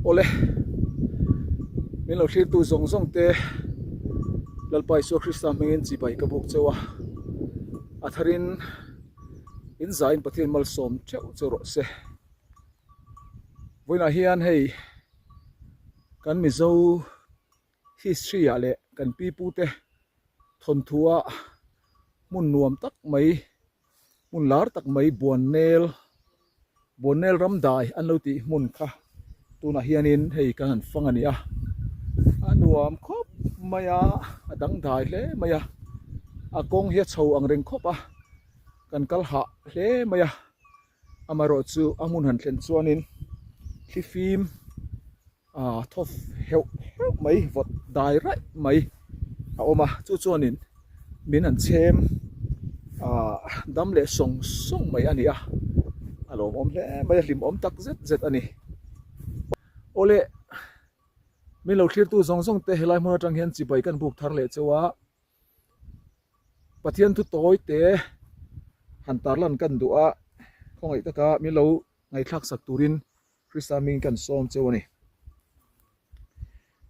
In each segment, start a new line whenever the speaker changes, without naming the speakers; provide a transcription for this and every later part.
Awle, min lo thlirtu zawng zawng te Lalpa Isua Krista hmingin chibai ka buk cheu a, a tharin in zain Pathian malsawm theuh cheu rawh se. Vawiinah hian hei kan Mizo history ah leh kan pi pu te thawnthu ah hmun nuam tak mai hmun lar tak mai Buannel Buannel ram dai an lo tih hmun kha tunah hianin hei kan han fang a ni a a nuam khawp mai a a dangdai hle mai a a kawng hi a chho ang reng khawp a kan kal hah hle mai a. Amaherawhchu a hmun han thlen chuanin thlifim ah thaw heuh heuh mai vawt dai raih mai a awm a chu chuanin min an chhem ah dam leh sawng sawng mai a ni a a lawmawm hle mai a hlimawm tak zet zet a ni. Awle min lo thlirtu zawng zawng te helai hmun atang hian chibai kan buk thar leh cheu a. Pathian thu tawi te han tarlan kan duh a, khawngaih taka min lo ngaihthlak sak turin Krista hming kan sawm cheu a ni.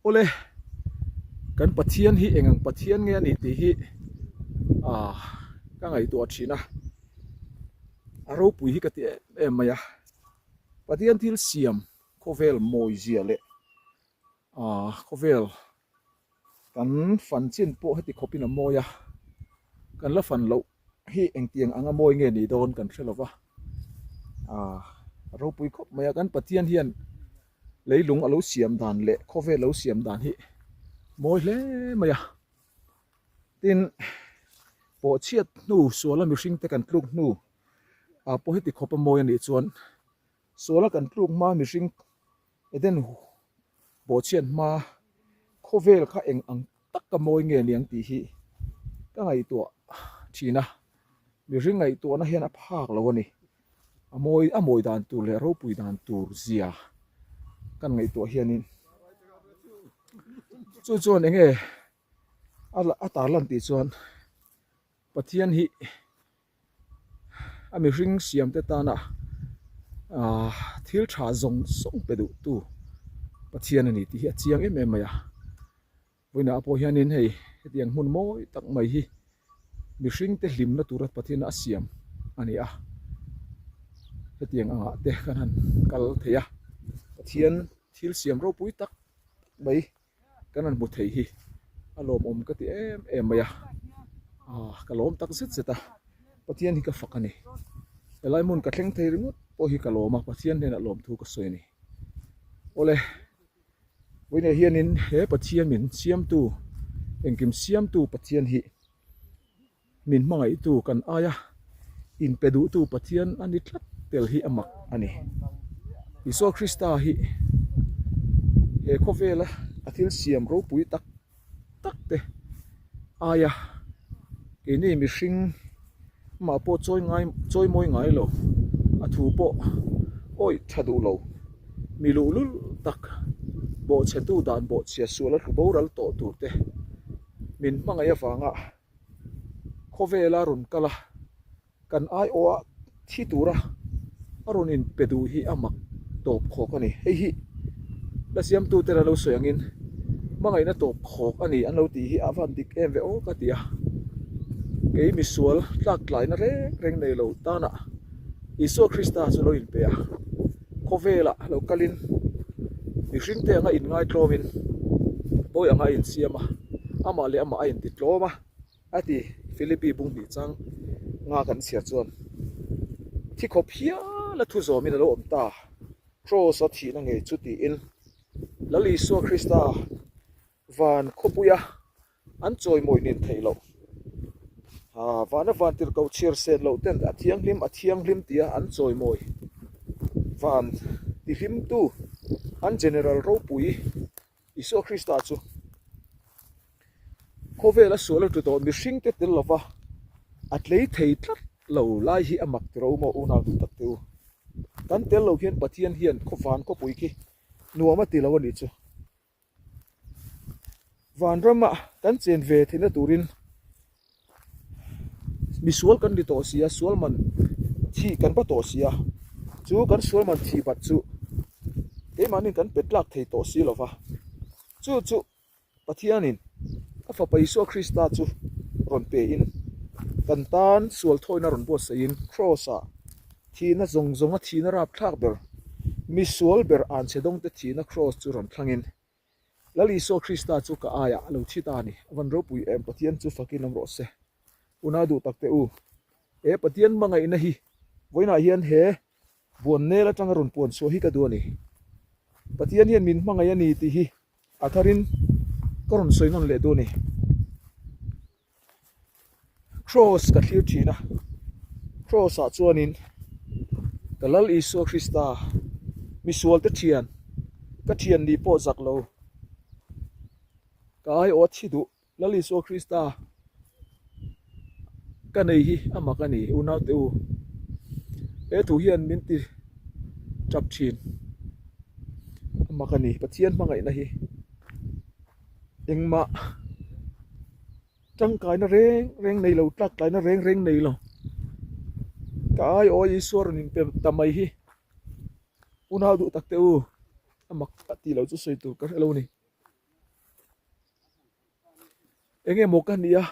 Awle, kan Pathian hi eng ang Pathian nge a nih tih hi ah ka ngaihtuah thin a, a ropui hi ka ti em em mai a. Pathian thil siam khawvel mawizia leh ah khawvel Kan fan chin pawh heti khawpin a mawi a, kan la fan loh hi engtiang anga mawi nge nih dawn kan hre lova, aah a ropui khawp mai a, kan Pathian hian leilung a lo siam dan leh khawvel lo siam dan hi mawi hle mai a, tin pawhchhiat hnu suala mihring te kan tluk hnu ah pawh heti khawp a mawi a nih chuan suala kan tluk hma mihring Eden bawhchhiat hma khawvel kha eng ang tak ka mawi nge niang tih hi ka ngaihtuah thin a, mihring ngaihtuahna hian a phak lo a ni. A mawi a mawi dan tur leh ropui dan tur zia kan ngaihtuah hianin chu chuan eng nge a tarlan tih chuan Pathian hi A mihring siamte tana aah thil tha zawng zawng pe duhtu Pathian a ni tih hi a chiang em em mai a. Vawiinah pawh hianin hei hetiang hmun mawi tak mai hi mihringte hlimna tura Pathian a siam a ni a. Hetiang angah te kan han kal thei a, Pathian thil siam ropui tak mai. Kan han hmu thei hi a lawmawm ka ti em em mai a, aah ka lawm tak zet zet a, Pathian hi ka fak a ni. Helai hmun ka thleng thei ringawt pawh hi ka lawm a, Pathian hnenah lawmthu ka sawi a ni. Awle, vawiinah hianin he Pathian min siamtu, engkim siamtu Pathian hi Min hmangaihtu kan aia inpe duhtu Pathian a ni tlat tel hi a mak a ni. Isua Krista hi he khawvela a thil siam ropui tak tak te aia keini mihring mah pawh chawi ngai chawi mawi ngai lo, a thu pawh awih tha duh lo, mi luhlul tak bawhchhetu dan bawhchhia sual a hlu boral tawh tur te min hmangaih avanga khawvela rawn kal a, kan aiawha thi tura a rawn inpe duh hi a mak tawp khawk a ni. Hei hi la siamtute an lo sawi angin hmangaihna tawp khawk a ni an lo tih hi a van dik em ve aw ka ti a, kei misual tlak tlaina reng reng nei lo tanah Isua Krista chu lo inpe a, khawvelah lo kalin mihringte anga inngaitlawmin bawi anga a insiam a, amah leh amah a intitlawm a, a ti. Philippi bung hnih chang nga kan chhiar chuan thi khawp hial a thu zawmin a lo awm ta, Kraws a thihna ngei chu tiin Lal Isua Krista van khawpuia an chawimawi nin theih loh. Haa, vana van tirhkoh chhiar sen loh ten a thianghlim a thianghlim tia an chawimawi van tihlimtu an General ropui Isua Krista chu khawvel a sual a tlu tawh mihringte tel lova a tlei thei tlat lo lai hi a mak tiro maw unau duh tak te u. Kan tel lo hian Pathian hian khawvan khawpui khi nuam a ti lo a nih chu. Vanrama kan chen ve theihna turin misual kan ni tawh si a, sual man thih kan va tawh si a, chu kan sual man thih bat chu. Keimahniin kan pe tlak thei tawh si lo va. Chu chu Pathianin a Fapa Isua Krista chu rawn pein kan tan sual thawina rawn buatsaihin Kraws-ah thihna zawng zawnga thihna rapthlak ber, misual ber anchhe dawngte thihna Kraws chu rawn thlangin Lal Isua Krista chu ka aiah a lo thi ta a ni. A van ropui em, Pathian chu fakin awm rawh se. Una duh tak teh u, he Pathian hmangaihna hi vawiinah hian he buan nel atanga rawn puan chhuah hi ka duh a ni. Pathian hian min hmangaih a ni tih hi a tharin ka rawn sawi nawn leh duh a ni. Kraws ka thlir thin a, kraws ah chuanin ka Lal Isua Krista misual te thian, ka thian nih pawh zak lo, ka aiawh a thi duh Lal Isua Krista ka nei hi a mak a ni unaute u, he thu hian min ti tap thin a mak a ni Pathian hmangaihna hi. Engmah tangkaina reng reng nei lo, tlakkaina reng reng nei lo. Ka aiawh Isua rawn inpe ta mai hi unau duh tak teh u, a mak a tih loh chu sawi tur ka hre lo a ni. Eng emaw ka nia,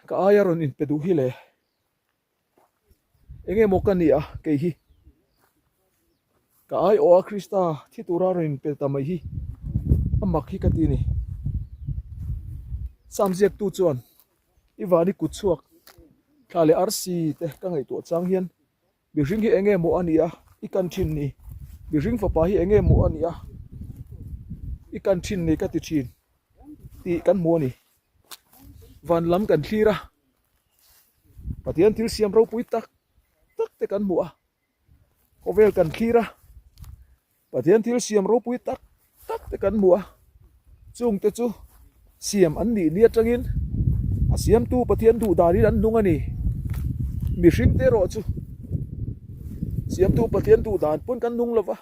ka aia rawn inpe duh hi le. Eng emaw ka nia kei hi ka aiawh a Krista thi tura rawn inpel ta mai hi a mak hi ka ti a ni. Sam ziaktu chuan i vani kut chhuak thla leh arsi te ka ngaihtuah chang hian mihring hi eng emaw a nia i kan thin ni mihring fapa hi eng emaw a nia i kan thin ni ka ti thin tih kan hmu a ni. Van lam kan thlir a. Pathian thil siam ropui tak tak te kan hmu a, khawvel kan thlir a, Pathian thil siam ropui tak tak te kan hmu a, chung te chu siam an nih ni atangin a siamtu Pathian duh danin an hnung a ni. Mihring te erawh chu siamtu Pathian duh dan pawn kan hnung lo va,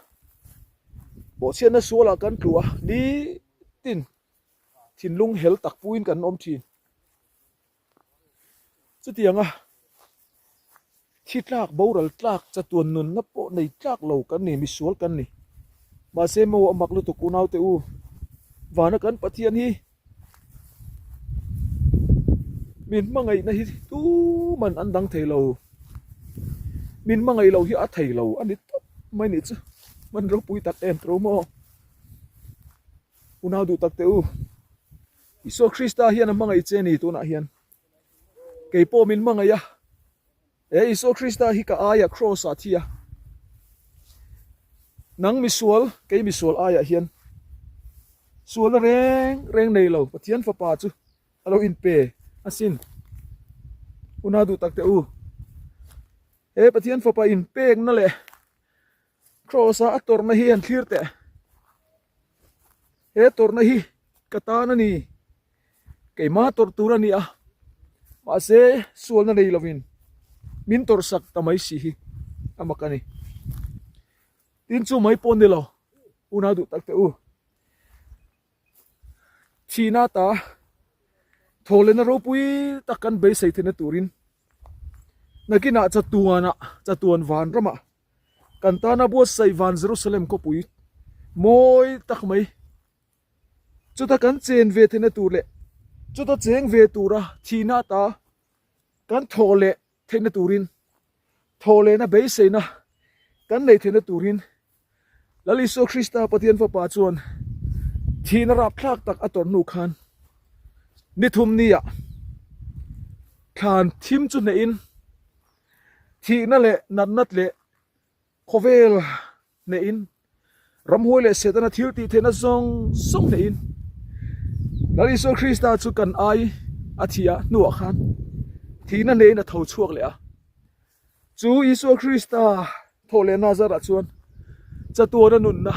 bawhchhiatna sualah kan tlu a, nitin thinlung hel tak puiin kan awm thin. Chutianga thi tlak, boral tlak, chatuan nunna pawh nei tlak lo kan ni, misual kan ni. Mahse maw a mak lutuk unaute u, vana kan Pathian hi min hmangaihna hi tuman an dang thei lo. Min hmangaih loh hi a thei lo a ni tawp mai nih chu. Hman ropui tak em tro maw? Unau duh tak teh u. Isua Krista hian a hmangaih che ni tunah hian. Kei pawh min hmangaih a. He Isua Krista hi ka aiah kraws ah thi a. Nang misual, kei misual aiah hian sualna reng reng nei lo Pathian fapa chu a lo inpe asin. Unau duh tak teh u. He Pathian fapa inpekna leh Kraws a a tawrhna hi han thlir teh. He tawrhna hi ka tan a ni. Keimah tawrh tur a ni a. Mahse sualna nei lovin min tawrh sak ta mai si hi a mak a ni. Tin chu mai pawh ni lo unau duh tak teh u. Thihna ta thawhlehna ropui tak kan beisei theihna turin nakinah chatuanah chatuan vanramah Kan tana buatsaih van Jerusalem khawpui mawi tak mai chuta kan chen ve theihna tur leh chuta cheng ve tura thihna ata kan thawh leh theihna turin thawh lehna beiseina kan neih theihna turin Lal Isua Krista Pathian Fapa chuan thihna rapthlak tak a tawrh hnu khan ni thum nia thlan thim chu hnehin Thihna leh natna leh khawvel hnehin, ramhuai leh Setana thil tih theihna zawng zawng hnehin, Lal Isua Krista chu kan ai a thih a hnuah khan thihna hnehin a tho chhuak leh a. Chu Isua Krista thawh leh Nazarah chuan chatuana nunna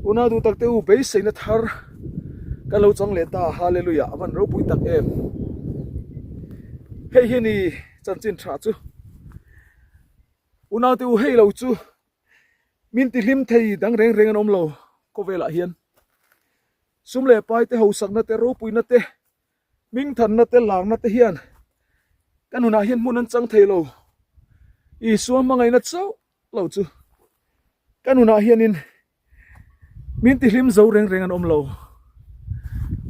unau duh takte u beiseina thar ka lo chang leh ta hallelujah a van ropui tak em hei hi ni chanchin tha chu unau te u hei lo chu min ti hlim thei dang reng reng an awm lo khawvelah hian sum leh pai te hausakna te ropuina te Hmingthanna te larna te hian ka nunah hian hmun an chang thei lo. Isua hmangaihna chauh lo chu. Ka nunah hianin min tihlim zo reng reng an awm lo.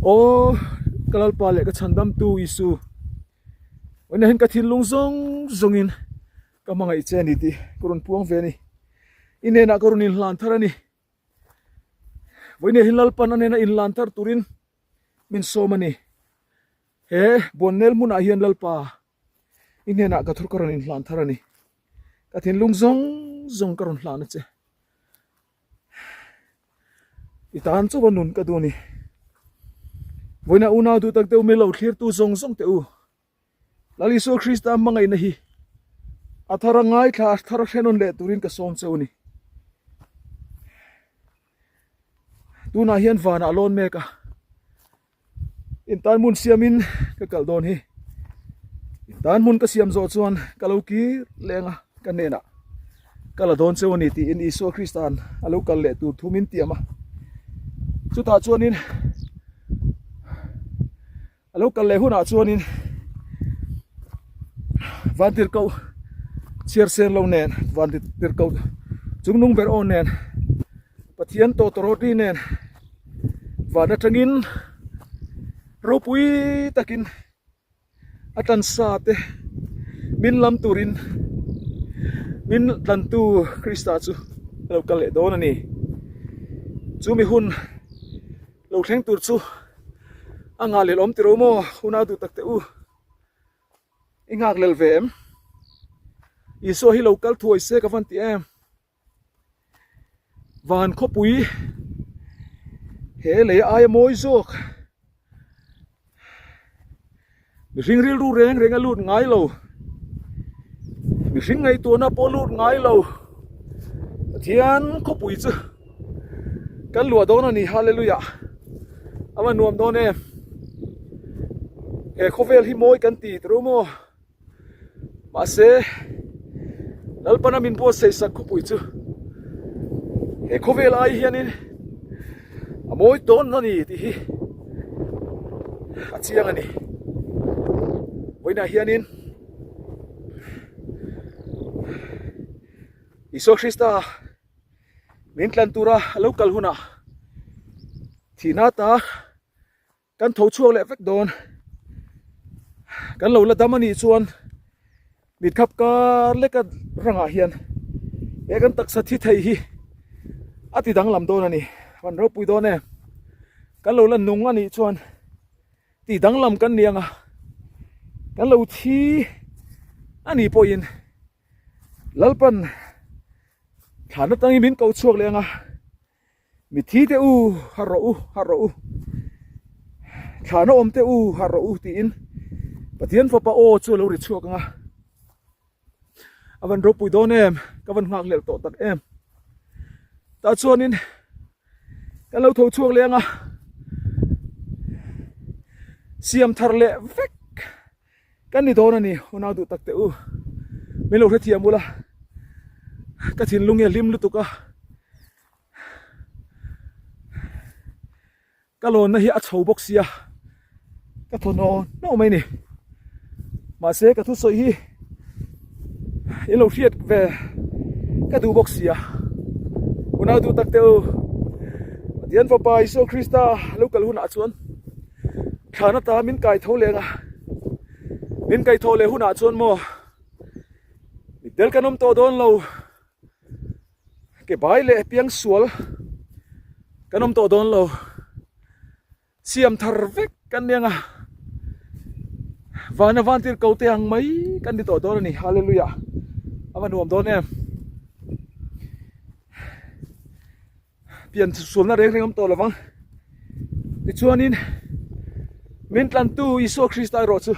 Aw, ka Lalpa leh ka Chhandamtu Isu, vawiinah hian ka thinlung zawng zawngin ka hmangaih che a ni tih ka rawn puang ve a ni. I hnenah ka rawn inhlan thar a ni. Vawiinah hian Lalpan a hnena inhlan thar turin min sawm a ni. He Buannel hmunah hian Lalpa i hnenah ka thur ka rawn inhlan thar a ni. Ka thinlung zawng zawng ka rawn hlan a che. I tan chauh a nun ka duh a ni. Vawiinah unau duh tak deuh milo thlirtu zawng zawng teh u. Lal Isua Krista hmangaihna hi a thar a ngaithla a thar a hrenawn leh turin ka sawm cheu a ni. Tunah hian vanah lawn mek a. Intan hmun siamin ka kal dawn hi. Intan hmun ka siam zawh chuan ka lo kir leng a, ka hnenah ka la dawn cheu a ni tiin Isua Krista'n a lo kal leh tur thu min tiam a. Chutah chuanin a lo kal leh hunah chuanin Vantirhkoh chhiar sen lo nen Vantirhkoh chungnung ber aw nen Pathian tawtawrawt ri nen van atangin ropui takin a tlansa te min lam turin min tlantu Krista chu a lo kal leh dawn a ni. Chumi hun lo thleng tur chu a nghah lel awm tiro maw hun a duh tak teh u. I nghak lel ve em? Isua hi lo kal thuai se ka van ti em? Van khawpui he lei aia mawi zawk mihring rilru reng reng a lut ngai lo mihring ngaihtuahna pawh a lut ngai lo Pathian khawpui chu kan luah dawn a ni hallelujah a va nuam dawn em he khawvel hi mawi kan ti tawh maw. Mahse, Lalpana min buatsaih sak khawpui chu he khawvel ai hianin a mawi tawn a ni tih hi a chiang a ni. Vawiinah hianin Isua Krista min tlan tura a lo kal hunah thihna ata Kan tho chhuak leh vek dawn. Kan lo la dam a nih chuan mitkhap kar leka rangah hian he kan taksa thi thei hi a ti danglam dawn a ni. Van ropui dawn em. Kan lo la nung a nih chuan ti danglam kan ni ang a, kan lo thi a nih pawhin Lalpan thlan atangin min ko chhuak leh ang a. Mithi te u, harh rawh u, harh rawh u. Thlahna awm te u, harh rawh u tiin Pathian fapa aw chu a lo ri chhuak ang a. A van ropui dawn em, ka van nghak leh tawh tak em. Tah chuanin kan lo tho chhuak leh ang a. Siam thar leh vek kan ni dawn a ni, unau duh tak teh u. Min lo hrethiam ula, ka thinlung hi a hlim lutuk a. Ka lawnna hi a chho bawk sia, ka thaw hnaw hnaw mai ni. Mahse ka thusawi hi i lo hriat ve ka duh bawk sia. Unau duh tak teh u, Pathian Fapa Isua Krista lo kal hunah chuan thlan ata min kai tho leng a, min kai tho leh hunah chuan maw mitdel kan awm tawh dawn lo. Ke bai leh piang sual kan awm tawh dawn lo siam thar vek kan ni ang a vana van tir ko te ang mai kan ni tawh dawn a ni hallelujah a va nuam dawn em pian sualna reng reng awm tawh lovang tichuanin min tlantu Isua Krista erawh chu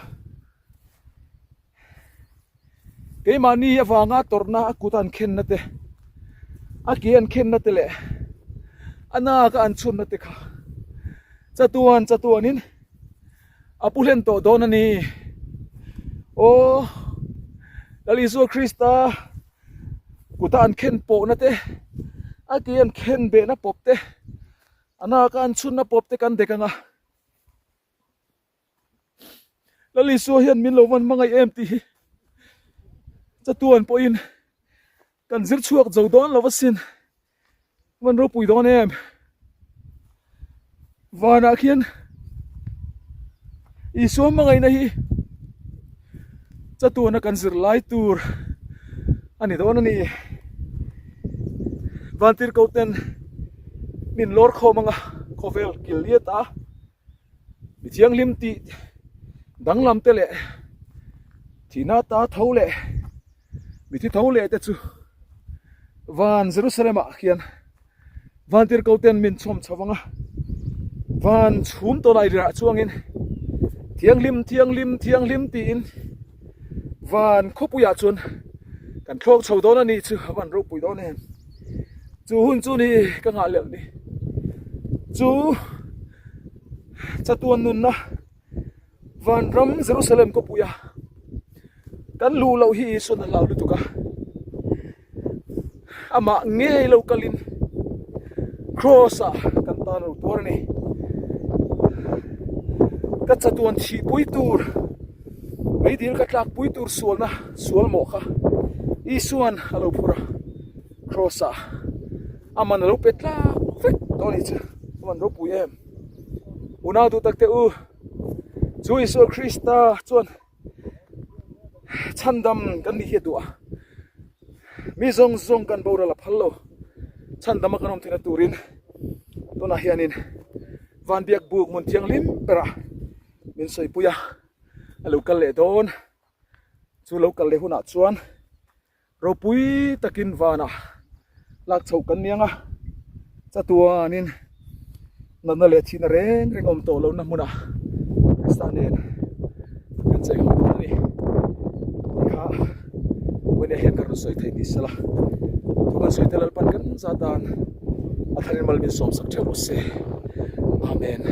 Keimahni avanga tawrhna a kut a an khenna te, a ke an khenna te leh a nak a an chhunna te kha chatuan chatuanin a pu hlen tawh dawn a ni. Aw Lal Isua Krista kuta an khen pawhna te, a ke an khen behna pawp te, a nak a an chhunna pawp te kan dek ang a. Lal Isua hian min lo van hmangaih em tih hi chatuan pawhin kan zir chhuak zo dawn lo asin. Van ropui dawn em? Vanah khian Isua hmangaihna hi chatuana kan zir lai tur a ni dawn a ni. Vantirhkoh ten min lawr khawm anga khawvel kil liat a mi thianghlim tih danglam te leh thihna ta tho leh mi thi tho leh te chu van Jerusalem ah khian Vantirhkoh ten min chhawm chho vang a, van chhum tawh lai rirah chuangin thianghlim thianghlim thianghlim tiin van khawpuiah chuan kan thlawk chho dawn a nih chu a van ropui dawn em. Chu hun chu ni ka nghah leh ni. Chu chatuan nunna Vanram Jerusalem khawpuia kan luh loh hi Isuan a hlau lutuk a. Amah ngei lo kalin Cross ah kan tan lo tuar a ni. Ka chatuan thih pui tur, meidil ka tlak pui tur sualna sual mawh kha Isuan a lo phur a, Cross ah a man a lo pe tlak vek tawh a ni chu. A man ropui em. Unau duh tak te u, chu Isua Krista chuan Chhandam kan nih hi a duh a, mi zawng zawng kan boral a phal lo. Chhandama kan awm theihna turin tunah hianin Vanbiak buk hmun thianghlim berah min sawipui a, a lo kal leh dawn. Chu lo kal leh hunah chuan. Ropui takin vanah lak chhoh kan ni ang a, chatuanin natna leh thihna reng reng awm tawh lohna hmunah Krista nen kan cheng ho dawn a ni. Tikha vawinia hian ka rawn sawi thei ni sela, thu kan sawi te Lalpan kan zat dan a tharin mal min sawmsak theuh rawh se. Amen.